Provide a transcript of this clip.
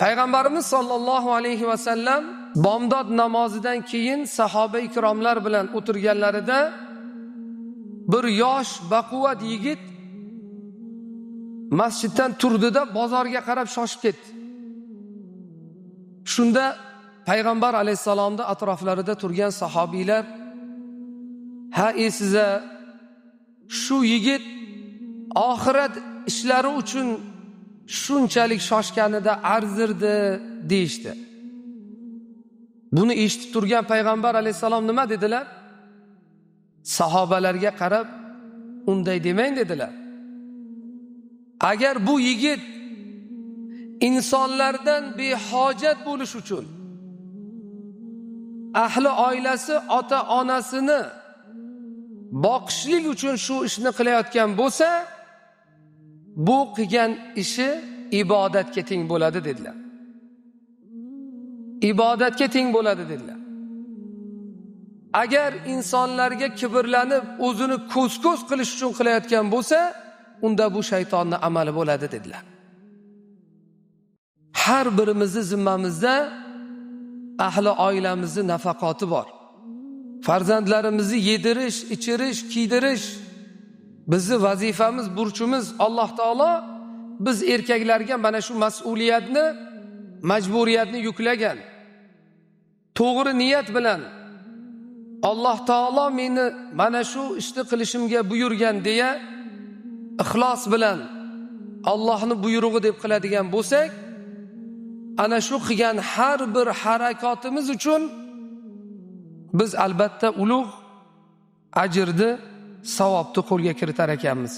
Payg'ambarimiz sollallohu alayhi va sallam bomdod namozidan keyin sahoba ikromlar bilan o'tirganlarida bir yosh baquvvat yigit masjiddan turdida bozorga qarab shoshib ketdi. Shunda payg'ambar alayhissalomning atroflarida turgan sahobiylar, ha siza shu yigit oxirat ishlari uchun shunchalik shoshganida arzirdi deyishdi. Buni eshitib turgan payg'ambar alayhissalom nima dedilar? Sahobalarga qarab unday demang dedilar. Agar bu yigit insonlardan behojat bo'lish uchun ahli oilasi, ota onasini boqishlik uchun shu ishni qilayotgan bo'lsa, bu qilgan ishi ibodatga teng bo'ladi dedilar. Ibodatga teng bo'ladi dedilar. Agar insonlarga kibrlanib o'zini ko'z-ko'z qilish uchun qilayotgan bo'lsa, unda bu shaytonning amali bo'ladi dedilar. Har birimizni zimmamizda ahli oilamizni nafaqati bor. Farzandlarimizni yedirish, ichirish, kiydirish bizni vazifamiz, burchimiz. Alloh taolo biz erkaklarga mana shu mas'uliyatni, majburiyatni yuklagan. To'g'ri niyat bilan Alloh taolo meni mana shu ishni qilishimga buyurgan deya ixlos bilan Allohning buyrug'i deb qiladigan bo'lsak, ana shu qilgan har bir harakatimiz uchun biz albatta ulug' ajrni, savobni qo'lga kiritar ekanmiz.